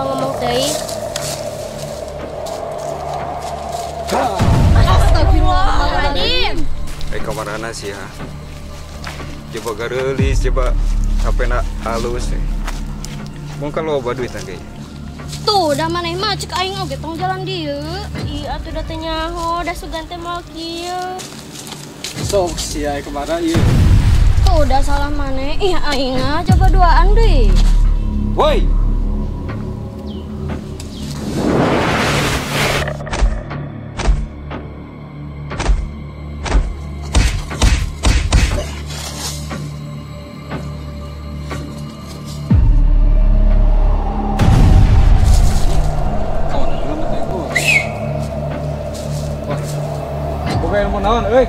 loba ngomong teuing. Astagfirullahaladzim. Kamarana sih ya. Coba gareulis, coba HP-na halus. Mun kan loba duit ge. Tuh, dah maneh mah cek aing oge tong jalan dieu. Ih, atuh da teu nyaho, da sugan teh moal kieu. Sok sia kemana ieu? Tuh, udah salah maneh. Ih, aing ah coba duaan deui. Woi. Naon euy?